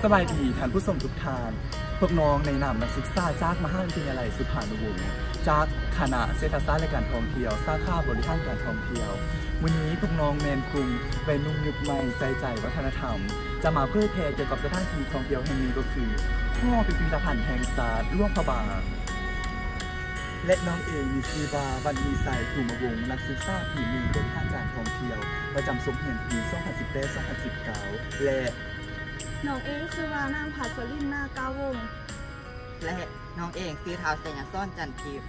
ສະບາຍດີທ່ານຜູ້ຊົມທຸກທ່ານ, ພວກນ້ອງໃນນາມນັກສຶກສາຈາກມະຫາວິທະຍາໄລສຸພານຸວົງ ຈາກຄະນະເສດຖະສາດ ແລະ ການທ່ອງທ່ຽວ ສາຂາບໍລິຫານການທ່ອງທ່ຽວ. ມື້ນີ້ພວກນ້ອງແມ່ນກຸ່ມໄວໜຸ່ມຍຸກໃໝ່ໃສ່ໃຈວັດທະນະທຳ ຈະມາເຜີຍແຜ່ກ່ຽວກັບສະຖານທີ່ທ່ອງທ່ຽວແຫ່ງນີ້ ກໍຄືຫໍພິພິທະພັນແຫ່ງຊາດຫຼວງພະບາງ ແລະ ນ້ອງເອງມີຊື່ວ່າ ວັນມີໄຊ ພູມະວົງ, ນັກສຶກສາປີໜຶ່ງ ບໍລິຫານການທ່ອງທ່ຽວ ປະຈຳສົກຮຽນປີສອງພັນສິບແປດ ສອງພັນສິບເກົ້າ ແລະ ນ້ອງເອງຊື່ວ່າ ນາງ ພັດສະລິນ ນາກາວົງ ແລະ ນ້ອງເອງຊື່ ທ້າວ ໄຊຍະສອນ ຈັນທິບ.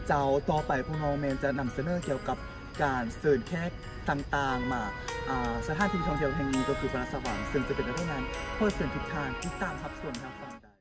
ເຈົ້າ, ຕໍ່ໄປພວກນ້ອງແມ່ນຈະນຳສະເໜີກ່ຽວກັບການເຊີນແຂກຕ່າງໆມາ ອາ ສະຖານທີ່ທ່ອງທ່ຽວແຫ່ງນີ້ ກໍຄືພະລາຊະວັງ, ເຊິ່ງຈະເປັນແນວໃດນັ້ນ ຂໍເຊີນທຸກທ່ານຕິດຕາມຮັບຊົມຮັບຟັງໄດ້.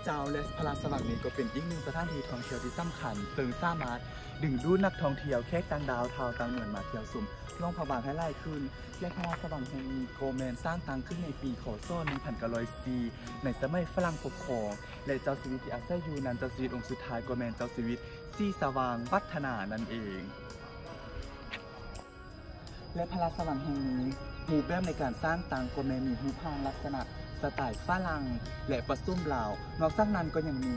ເຈົ້າ ແລະ ພະລາຊະວັງນີ້ກໍເປັນອີກໜຶ່ງສະຖານທີ່ທ່ອງທ່ຽວທີ່ສຳຄັນ ເຊິ່ງສາມາດດຶງດູດນັກທ່ອງທ່ຽວແຂກຕ່າງດ້າວ ຊາວຕ່າງເມືອງມາທ່ຽວຊົມຫຼວງພະບາງໃຫ້ຫຼາຍຂຶ້ນ ແລະ ພະລາຊະວັງແຫ່ງນີ້ກໍແມ່ນສ້າງຕັ້ງຂຶ້ນໃນປີ ຄ.ສ. ໜຶ່ງພັນເກົ້າຮ້ອຍສີ່ ໃນສະໄໝຝຣັ່ງປົກຄອງ ແລະ ເຈົ້າຊີວິດທີ່ອາໄສຢູ່ນັ້ນ ເຈົ້າຊີວິດອົງສຸດທ້າຍກໍແມ່ນເຈົ້າຊີວິດ ສີສະຫວ່າງວັດທະນາ ນັ້ນເອງ. ແລະ ພະລາຊະວັງແຫ່ງນີ້ ຮູບແບບໃນການສ້າງຕັ້ງກໍແມ່ນມີຮູບຮ່າງລັກສະນະສະໄຕຝຣັ່ງ ແລະ ປະສົມລາວ. ນອກຈາກນັ້ນກໍຍັງມີ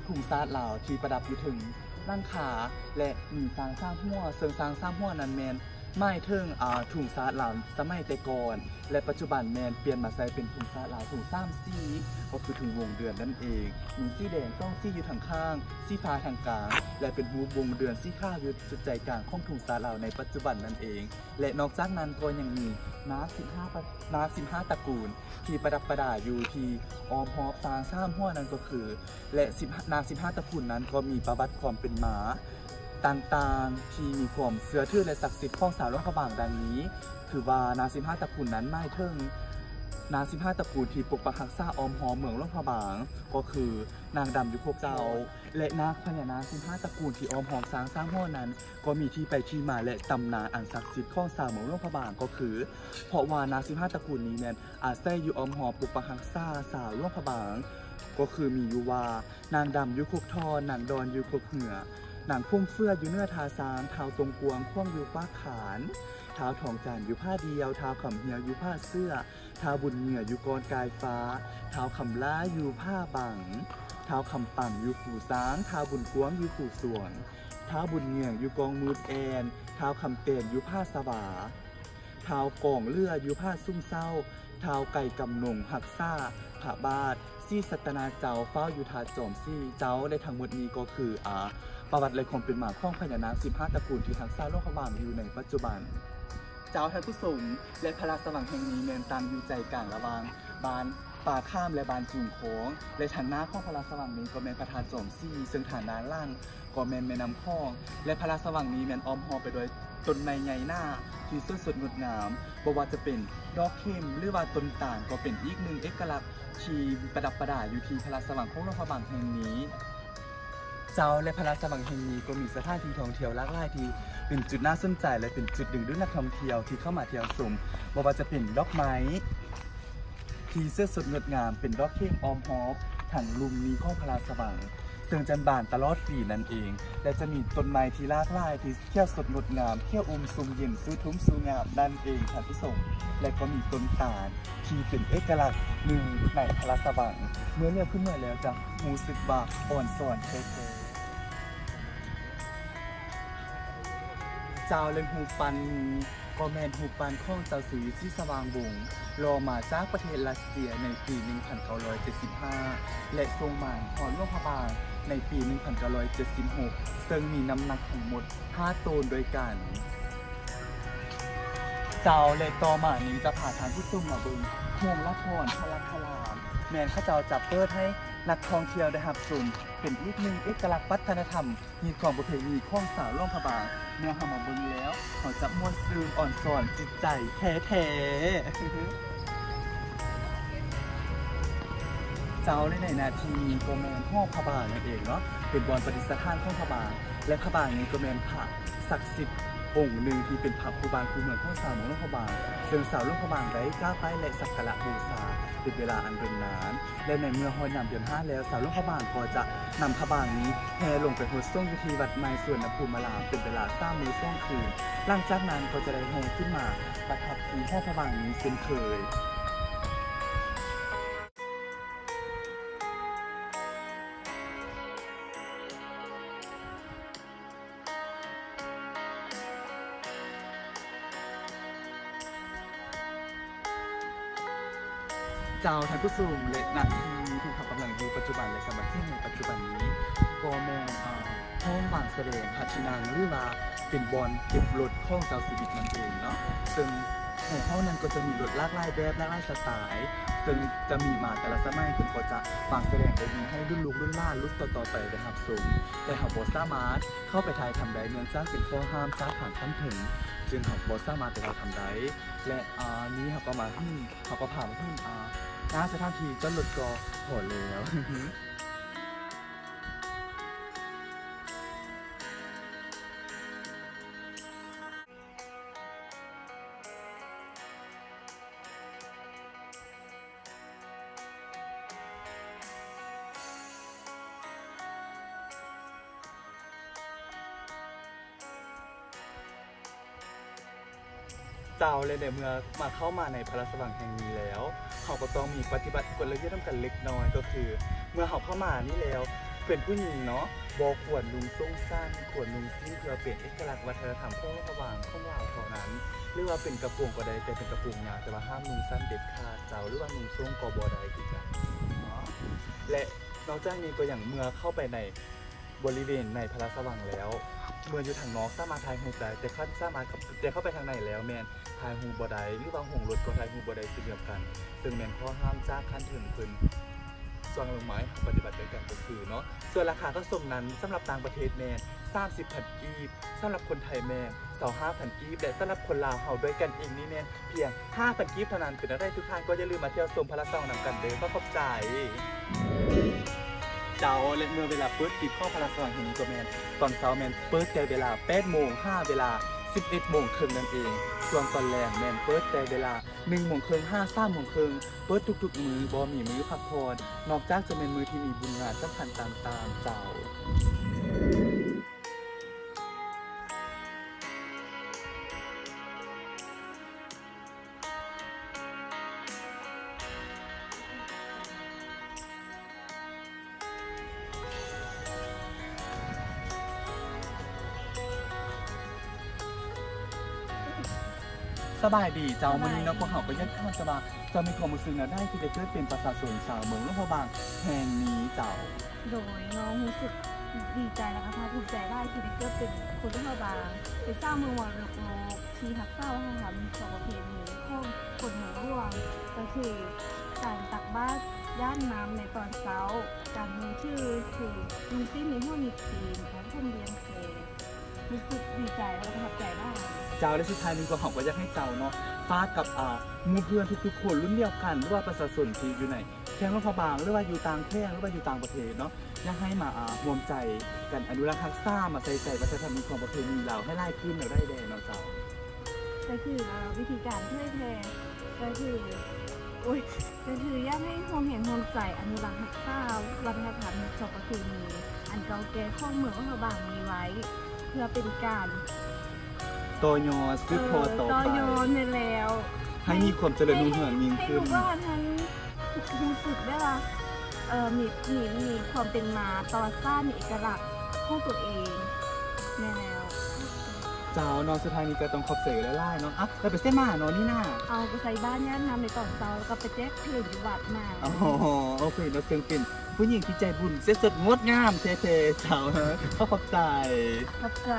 ທຸງຊາດລາວທີ່ປະດັບຢູ່ເທິງຫຼັງຄາ ແລະ ມີຊ້າງສາມຫົວ, ເຊິ່ງຊ້າງສາມຫົວນັ້ນແມ່ນໝາຍເຖິງ ອາ ທຸງຊາດລາວສະໄໝແຕ່ກ່ອນ ແລະ ປັດຈຸບັນແມ່ນປ່ຽນມາໃຊ້ເປັນທຸງຊາດລາວທຸງສາມສີ ກໍຄືທຸງວົງເດືອນນັ້ນເອງ. ມີສີແດງສອງສີຢູ່ທາງຂ້າງ, ສີຟ້າທາງກາງ ແລະ ເປັນຮູບວົງເດືອນສີຂາວຢູ່ຈຸດໃຈກາງຂອງທຸງຊາດລາວໃນປັດຈຸບັນນັ້ນເອງ. ແລະ ນອກຈາກນັ້ນກໍຍັງມີນາກສິບຫ້າປະ ນາກສິບຫ້າຕະກູນທີ່ປະດັບປະດາຢູ່ທີ່ອ້ອມຮອບຊ້າງສາມຫົວນັ້ນກໍຄື ແລະ ສິບ ນາກສິບຫ້າຕະກູນນັ້ນກໍມີປະຫວັດຄວາມເປັນມາຕ່າງໆທີ່ມີຄວາມເຊື່ອຖື ແລະ ສັກສິດຂອງຊາວຫຼວງພະບາງດັ່ງນີ້ ຄືວ່ານາກສິບຫ້າຕະກູນນັ້ນໝາຍເຖິງນາກສິບຫ້າຕະກູນທີ່ປົກປັກຮັກສາອ້ອມຮອບເມືອງຫຼວງພະບາງ ກໍຄືນາງດຳຢູ່ຄົກເຈົ້າ ແລະ ນາກພະຍານາກສິບຫ້າຕະກູນທີ່ອ້ອມຮອບຊ້າງສາມຫົວນັ້ນ ກໍມີທີ່ໄປທີ່ມາ ແລະ ຕຳນານອັນສັກສິດຂອງຊາວເມືອງຫຼວງພະບາງ ກໍຄື ເພາະວ່ານາກສິບຫ້າຕະກູນນີ້ແມ່ນອາໄສຢູ່ອ້ອມຮອບປົກປັກຮັກສາຊາວຫຼວງພະບາງ ກໍຄືມີຢູ່ວ່າ ນາງດຳຢູ່ຄົກທອນ, ນາງດອນຢູ່ຄົກເຮືອ, ນາງຜົມເຟືອຢູ່ເໜືອທ່າຊ້າງ, ທ້າວຕົງກວາງຂວາງຢູ່ປາກຄານ, ທ້າວທອງຈັນຢູ່ຜາດ່ຽວ, ທ້າວຄຳຮຽວຢູ່ຜາເສືອ, ທ້າວບຸນເຫຍື້ອຢູ່ກ່ອນກາຍຟ້າ, ທ້າວຄຳຫຼ້າຢູ່ຜາບັງ, ທ້າວຄຳປັງຢູ່ພູຊ້າງ, ທ້າວບຸນກວາງຢູ່ພູສວນ, ທ້າວບຸນເຫຍື້ອຢູ່ກອງມືດແອ່ນ, ທ້າວຄຳແຕນຢູ່ຜາສະຫວາ, ທ້າວກອງເຫຼືອຢູ່ຜາສຸມເສົ້າ, ທ້າວໄກ່ກຳນົງຮັກສາພະບາດ, ສີສັດຕະນາເຈົ້າເຝົ້າຢູ່ທ່າຈອມສີເຈົ້າ ແລະ ທັງໝົດນີ້ກໍຄື ອາ ປະຫວັດ ແລະ ຄວາມເປັນມາຂອງພະຍານາກສິບຫ້າຕະກູນທີ່ຮັກສາຫຼວງພະບາງຢູ່ໃນປັດຈຸບັນ. ເຈົ້າ ທ່ານຜູ້ຊົມ ແລະ ພະລາຊະວັງແຫ່ງນີ້ແມ່ນຕັ້ງຢູ່ໃຈກາງລະຫວ່າງບ້ານປ່າຂາມ ແລະ ບ້ານຈຸງຄອງ ແລະ ທາງໜ້າຂອງພະລາຊະວັງນີ້ກໍແມ່ນພະທາດຈອມສີ ເຊິ່ງທາງດ້ານຫຼັງ ກໍແມ່ນແມ່ນ້ຳຂອງ ແລະ ພະລາຊະວັງນີ້ແມ່ນອ້ອມຮອບໄປດ້ວຍຕົ້ນໄມ້ໃຫຍ່ໜາທີ່ສວຍສົດງົດງາມ, ບໍ່ວ່າຈະເປັນດອກເຂັມ ຫຼືວ່າຕົ້ນຕານ ກໍເປັນອີກໜຶ່ງເອກະລັກທີ່ປະດັບປະດາຢູ່ທີ່ພະລາຊະວັງຂອງຫຼວງພະບາງແຫ່ງນີ້. ເຈົ້າ ແລະ ພະລາຊະວັງແຫ່ງນີ້ກໍມີສະຖານທີ່ທ່ອງທ່ຽວຫຼາກຫຼາຍທີ່ເປັນຈຸດໜ້າສົນໃຈ ແລະ ເປັນຈຸດດຶງດູດນັກທ່ອງທ່ຽວທີ່ເຂົ້າມາທ່ຽວຊົມ, ບໍ່ວ່າຈະເປັນດອກໄມ້ ທີ່ສວຍສົດງົດງາມເປັນດອກເຂັມອ້ອມຮອບທັງລຸ່ມນີ້ຂອງພະລາຊະວັງ, ເຊິ່ງຈະບານຕະຫຼອດປີນັ້ນເອງ ແລະ ຈະມີຕົ້ນໄມ້ທີ່ຫຼາກຫຼາຍທີ່ຂຽວສົດງົດງາມ ຂຽວອຸ່ມຊຸ່ມເຢັນ ຊູ່ທຸ່ມຊູ່ງາມນັ້ນເອງທ່ານຜູ້ຊົມ. ແລະ ກໍມີຕົ້ນຕານທີ່ເປັນເອກະລັກໜຶ່ງໃນພະລາຊະວັງ ເມື່ອເຫຼືອບຂຶ້ນມາແລ້ວຈະຮູ້ສຶກວ່າອ່ອນຊອນແທ້ໆ. ເຈົ້າ ແລະ ຮູບປັ້ນນີ້ກໍແມ່ນຮູບປັ້ນຂອງເຈົ້າຊີວິດສີສະຫວ່າງວົງ ຫຼໍ່ມາຈາກປະເທດຣັດເຊຍໃນປີໜຶ່ງພັນເກົ້າຮ້ອຍເຈັດສິບຫ້າ ແລະ ສົ່ງມາຮອດຫຼວງພະບາງໃນປີໜຶ່ງພັນເກົ້າຮ້ອຍເຈັດສິບຫົກ ເຊິ່ງມີນ້ຳໜັກທັງໝົດຫ້າໂຕນດ້ວຍກັນ. ເຈົ້າ ແລະ ຕໍ່ມານີ້ຈະພາທ່ານຜູ້ຊົມມາເບິ່ງໂຮງລະຄອນພະລັກຄະລາມ ແມ່ນເຂົາເຈົ້າຈະເປີດໃຫ້ນັກທ່ອງທ່ຽວໄດ້ຮັບຊົມ ເປັນອີກໜຶ່ງເອກະລັກວັດທະນະທຳ ຮີດຄອງປະເພນີຂອງຊາວຫຼວງພະບາງ. ເມື່ອເຮົາມາເບິ່ງແລ້ວ ເຮົາຈະມ່ວນຊື່ນອ່ອນຊອນຈິດໃຈແທ້ໆ. ເຈົ້າ ແລະ ໃນໜ້າທີ່ນີ້ກໍແມ່ນຫໍພະບາງນັ້ນເອງເນາະ ເປັນບ່ອນປະດິດສະຖານຂອງພະບາງ ແລະ ພະບາງນີ້ກໍແມ່ນພະສັກສິດອົງໜຶ່ງທີ່ເປັນພະຄູ່ບ້ານຄູ່ເມືອງຂອງຊາວເມືອງຫຼວງພະບາງ ເຊິ່ງຊາວຫຼວງພະບາງໄດ້ກາບໄຫວ້ ແລະ ສັກກາລະບູຊາເປັນເວລາອັນດົນນານ. ແລະ ໃນເມື່ອຮອດຍາມເດືອນຫ້າແລ້ວ ຊາວຫຼວງພະບາງກໍຈະນຳພະບາງນີ້ແຫ່ລົງໄປຫົດສົງຢູ່ທີ່ວັດໃໝ່ສຸວັນນະພູມາລາມ ເປັນເວລາສາມມື້ສອງຄືນ. ຫຼັງຈາກນັ້ນກໍຈະໄດ້ແຫ່ຂຶ້ນມາປະທັບທີ່ຫໍພະບາງນີ້ເຊັ່ນເຄີຍ. ເຈົ້າ ທ່ານຜູ້ຊົມ ແລະ ນະທີ່ທີ່ເຮົາກຳລັງຢູ່ປັດຈຸບັນ ແລະ ກຳລັງເຫັນໃນປັດຈຸບັນນີ້ ກໍແມ່ນ ເອີ ຫ້ອງວາງສະແດງພະທີ່ນັ່ງ ຫຼືວ່າເປັນບ່ອນເກັບລົດຂອງເຈົ້າຊີວິດນັ້ນເອງເນາະ ເຊິ່ງໃນຫ້ອງນັ້ນກໍຈະມີລົດຫຼາກຫຼາຍແບບ ຫຼາກຫຼາຍສະໄຕ ເຊິ່ງຈະມີມາແຕ່ລະສະໄໝ ເພິ່ນກໍຈະວາງສະແດງໄວ້ໃຫ້ລຸ້ນລູກລຸ້ນຫຼານລຸ້ນຕໍ່ໆໄປໄດ້ຮັບຊົມ. ແຕ່ເຮົາບໍ່ສາມາດເຂົ້າໄປຖ່າຍທຳໄດ້ ເນື່ອງຈາກເປັນຂໍ້ຫ້າມຈາກທາງຂັ້ນເທິງ ຈຶ່ງເຮົາບໍ່ສາມາດໄປຖ່າຍທຳໄດ້. ແລະ ອາ ນີ້ເຮົາກໍມາເຫັນ ເຮົາກໍພາມາເຫັນ ອາ ໜ້າສະຖານທີ່ຈອດລົດກໍພໍແລ້ວ. ເຈົ້າ ແລະ ໃນເມື່ອມາເຂົ້າມາໃນພະລາຊະວັງແຫ່ງນີ້ແລ້ວ ເຮົາກໍຕ້ອງມີປະຕິບັດກົດລະບຽບນຳກັນເລັກນ້ອຍ ກໍຄືເມື່ອເຮົາເຂົ້າມານີ້ແລ້ວ ເປັນຜູ້ຍິງເນາະ ບໍ່ຄວນນຸ່ງໂສ້ງສັ້ນ ຄວນນຸ່ງສິ້ນ ເພື່ອເປັນເອກະລັກວັດທະນະທຳຂອງລາຊະວັງຂອງລາວເທົ່ານັ້ນ ຫຼືວ່າເປັນກະໂປງກໍໄດ້ ແຕ່ເປັນກະໂປງຍາວ ແຕ່ວ່າຫ້າມນຸ່ງສັ້ນເດັດຂາດເຈົ້າ ຫຼືວ່ານຸ່ງໂສ້ງກໍບໍ່ໄດ້ຄືກັນເນາະ. ແລະ ນອກຈາກນີ້ກໍຍັງເມື່ອເຂົ້າໄປໃນ ບໍລິເວນໃນພະລາຊະວັງແລ້ວ ເມື່ອຢູ່ທາງນອກສາມາດຖ່າຍຮູບໄດ້ ແຕ່ຄັນສາມາດເຂົ້າ ແຕ່ເຂົ້າໄປທາງໃນແລ້ວແມ່ນຖ່າຍຮູບບໍ່ໄດ້ ຫຼືວ່າໂຮງລົດກໍຖ່າຍຮູບບໍ່ໄດ້ເຊັ່ນດຽວກັນ ເຊິ່ງແມ່ນຂໍ້ຫ້າມຈາກຂັ້ນເທິງເພິ່ນສັ່ງລົງມາໃຫ້ເຮົາປະຕິບັດດ້ວຍກັນກໍຄືເນາະ. ສ່ວນລາຄາກະສົມນັ້ນ ສຳລັບຕ່າງປະເທດແມ່ນສາມສິບພັນກີບ ສຳລັບຄົນໄທແມ່ນຊາວຫ້າພັນກີບ ແລະ ສຳລັບຄົນລາວເຮົາດ້ວຍກັນເອງນີ້ແມ່ນ ພຽງຫ້າພັນກີບເທົ່ານັ້ນ. ເປັນແນວໃດທຸກທ່ານກໍຢ່າລືມມາທ່ຽວຊົມພະລາຊະວັງນຳກັນເດີ້ ຂໍຂອບໃຈ. ເຈົ້າ ແລະ ເມື່ອເວລາເປີດປິດຂອງພະລາຊະວັງແຫ່ງນີ້ກໍແມ່ນ ຕອນເຊົ້າແມ່ນເປີດແຕ່ເວລາແປດໂມງຫາເວລາສິບເອັດໂມງເຄິ່ງນັ້ນເອງ. ສ່ວນຕອນແລງແມ່ນເປີດແຕ່ເວລາໜຶ່ງໂມງເຄິ່ງຫາສາມໂມງເຄິ່ງ ເປີດທຸກໆມື້ ບໍ່ມີມື້ພັກຜ່ອນ ນອກຈາກຈະແມ່ນມື້ທີ່ມີບຸນງານສຳຄັນຕ່າງໆ ເຈົ້າ. ສະບາຍດີເຈົ້າ. ສະບາຍດີ. ມື້ນີ້ເນາະ ພວກເຮົາກໍຢາກຖາມເຈົ້າວ່າ ເຈົ້າມີຄວາມຮູ້ສຶກແນວໃດທີ່ໄດ້ເກີດເປັນປະຊາຊົນຊາວເມືອງຫຼວງພະບາງແຫ່ງນີ້ເຈົ້າ? ໂດຍ ນ້ອງຮູ້ສຶກດີໃຈ ແລະ ກະພາກພູມໃຈຫຼາຍທີ່ໄດ້ເກີດເປັນຄົນຫຼວງພະບາງ ເປັນຊາວເມືອງມໍລະດົກໂລກ ທີ່ຮັກສາວັດທະນະທຳຂອງປະເພນີຂອງຄົນເມືອງຫຼວງ ກໍຄືການຕັກບາດຢາດນ້ຳໃນຕອນເຊົ້າ, ການນຸ່ງຖື ຄືນຸ່ງສິ້ນມີຫົວມີຕີນ ການຜົມລຽນແພ. ຮູ້ສຶກດີໃຈ ແລະ ປະທັບໃຈຫຼາຍ. ເຈົ້າ ແລະ ສຸດທ້າຍນີ້ພວກເຮົາກໍຢາກໃຫ້ເຈົ້າເນາະ ຝາກກັບ ອາ ໝູ່ເພື່ອນທຸກໆຄົນ ລຸ້ນດຽວກັນ ຫຼືວ່າປະຊາຊົນທີ່ຢູ່ໃນ ແຂວງຫຼວງພະບາງ ຫຼືວ່າຢູ່ຕ່າງແຂວງ ຫຼືວ່າຢູ່ຕ່າງປະເທດເນາະ ຢາກໃຫ້ມາ ອາ ຮ່ວມໃຈກັນອະນຸລັກຮັກສາ ມາໃສ່ໃຈວັດທະນະທຳຂອງປະເພນີລາວໃຫ້ຫຼາຍຂຶ້ນແນວໃດແດ່ເນາະເຈົ້າ? ກໍຄື ອາ ວິທີການເຜີຍແຜ່ ກໍຄື ໂອ້ຍ ກໍຄືຢາກໃຫ້ຮ່ວມແຮງຮ່ວມໃຈອະນຸລັກຮັກສາວັດທະນະທຳ ຮີດຄອງປະເພນີອັນເກົ່າແກ່ຂອງເມືອງຫຼວງພະບາງນີ້ໄວ້ ເພື່ອເປັນການ ຕໍ່ຍອດ ເອີ ສືບທອດຕໍ່ໄປ ຕໍ່ຍອດ ແມ່ນແລ້ວ ໃຫ້ມີຄວາມຈະເລີນຮຸ່ງເຮືອງຍິ່ງຂຶ້ນ ໃຫ້ ໃຫ້ ໃຫ້ລູກຫຼານຫັ້ນຮູ້ສຶກໄດ້ວ່າ ເອີ ມີ ມີ ມີຄວາມເປັນມາ ປະຫວັດສາດ ມີເອກະລັກຂອງຕົວເອງ ແມ່ນແລ້ວ. ເຈົ້າເນາະ ສຸດທ້າຍນີ້ກໍຕ້ອງຂອບໃຈຫຼາຍໆເນາະ. ເອົ້າ ແລ້ວໄປໃສມາເນາະນີ້ນາ? ເອົາ ກໍໃສ່ບ້ານຍາດນ້ຳໃນຕອນເຊົ້າ ແລ້ວກໍໄປແຈກເພນຢູ່ວັດມາ. ອໍ ໂອເຄເນາະ ເຊິ່ງເປັນຜູ້ຍິງທີ່ໃຈບຸນເສັດສົດງົດງາມແທ້ໆ. ເຈົ້າ ຂໍຂອບໃຈ ຂອບໃຈ.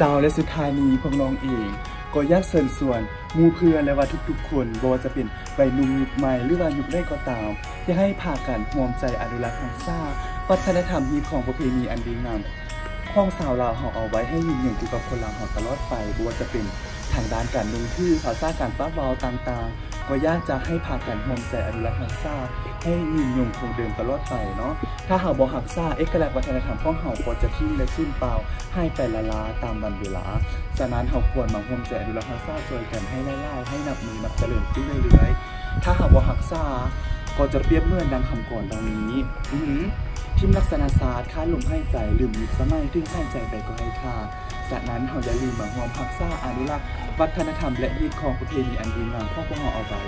ເຈົ້າ ແລະ ສຸດທ້າຍນີ້ພວກນ້ອງເອງກໍຢາກເຊີນຊວນໝູ່ເພື່ອນ ແລະ ວ່າທຸກໆຄົນ ບໍ່ວ່າຈະເປັນໄວໜຸ່ມຍຸກໃໝ່ ຫຼືວ່າຍຸກໃດກໍຕາມ ຢາກໃຫ້ພາກັນຮ່ວມໃຈອະນຸລັກຮັກສາວັດທະນະທຳ ຮີດຄອງປະເພນີອັນດີງາມຂອງຊາວລາວເຮົາເອົາໄວ້ ໃຫ້ຍືນຍົງຢູ່ກັບຄົນລາວເຮົາຕະຫຼອດໄປ. ບໍ່ວ່າຈະເປັນທາງດ້ານການນຸ່ງຖື ພາສາການປາກເວົ້າຕ່າງໆ ກໍຢາກຈະໃຫ້ພາກັນຮ່ວມໃຈອະນຸລັກຮັກສາໃຫ້ຍືນຍົງຄົງເດີມຕະຫຼອດໄປເນາະ. ຖ້າເຮົາບໍ່ຮັກສາເອກະລັກວັດທະນະທຳຂອງເຮົາ ກໍຈະຖິ້ມ ແລະ ສູນເປົ່າ ຫາຍໄປລ້າໆຕາມວັນເວລາ. ສະນັ້ນ ເຮົາຄວນມາຮ່ວມໃຈອະນຸລັກຮັກສາຊ່ວຍກັນໃຫ້ຫຼາຍໆ ໃຫ້ນັບມື້ນັບຈະເລີນຂຶ້ນເລື້ອຍໆ. ຖ້າເຮົາບໍ່ຮັກສາ ກໍຈະປຽບເໝືອນດັ່ງຄຳກອນດັ່ງນີ້ ອື ຖິ້ມລັກສະນະຊາດ ຂາດລົມຫາຍໃຈ ລືມຍຸກສະໄໝ ເຖິງຫາຍໃຈໄປກໍໄຮ້ຄ່າ. ສະນັ້ນ ເຮົາຢ່າລືມມາຮ່ວມຮັກສາອະນຸລັກວັດທະນະທຳ ແລະ ຮີດຄອງປະເພນີອັນດີງາມຂອງພວກເຮົາເອົາໄວ້.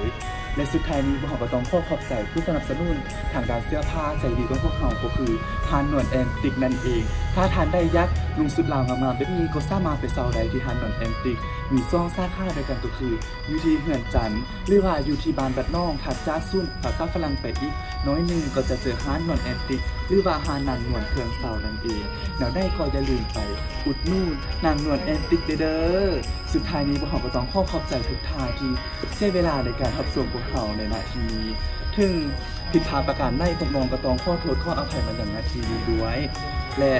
ແລະ ສຸດທ້າຍນີ້ ພວກເຮົາກໍຕ້ອງຂໍຂອບໃຈຜູ້ສະໜັບສະໜູນທາງດ້ານເສື້ອຜ້າໃຈດີຂອງພວກເຮົາ ກໍຄືຮ້ານນວນແອນຕິກນັ້ນເອງ. ຖ້າທ່ານໃດຢາກນຸ່ງຊຸດລາວງາມໆແບບນີ້ ກໍສາມາດໄປເຊົ່າໄດ້ທີ່ຮ້ານນວນແອນຕິກ ມີສອງສາຂາດ້ວຍກັນ ກໍຄືຢູ່ທີ່ເຮືອງຈັນ ຫຼືວ່າຢູ່ທີ່ບ້ານວັດໜອງ ຖັດຈາກສູນພາສາຝຣັ່ງໄປອີກໜ້ອຍໜຶ່ງ ກໍຈະເຈີຮ້ານນວນແອນຕິກ ຫຼືວ່າຮ້ານນາງນວນເຄື່ອງເຊົ່ານັ້ນເອງ. ແນວໃດກໍຢ່າລືມໄປອຸດໜູນນາງນວນແອນຕິກເດີ້. ສຸດທ້າຍນີ້ ພວກເຮົາກໍຕ້ອງຂໍຂອບໃຈທຸກທ່ານທີ່ເສຍເວລາໃນການຮັບຊົມພວກເຮົາໃນນາທີນີ້. ເຖິງຜິດພາດປະການໃດ ພວກນ້ອງກໍຕ້ອງຂໍໂທດຂໍອະໄພມາຍັງນາທີນີ້ດ້ວຍ ແລະ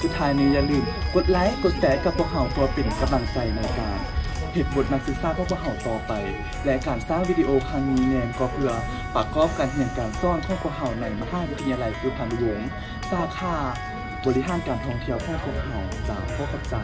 ສຸດທ້າຍນີ້ຢ່າລືມກົດໄລ ກົດແຊກັບພວກເຮົາ ເພື່ອເປັນກຳລັງໃຈໃນການເຮັດບົດນັກສຶກສາຂອງພວກເຮົາຕໍ່ໄປ. ແລະ ການສ້າງວິດີໂອຄັ້ງນີ້ແມ່ນກໍເພື່ອປະກອບການຮຽນການສອນຂອງພວກເຮົາໃນມະຫາວິທະຍາໄລສຸພານຸວົງ ສາຂາບໍລິຫານການທ່ອງທ່ຽວຂອງພວກເຮົາ. ເຈົ້າ ຂໍຂອບໃຈ.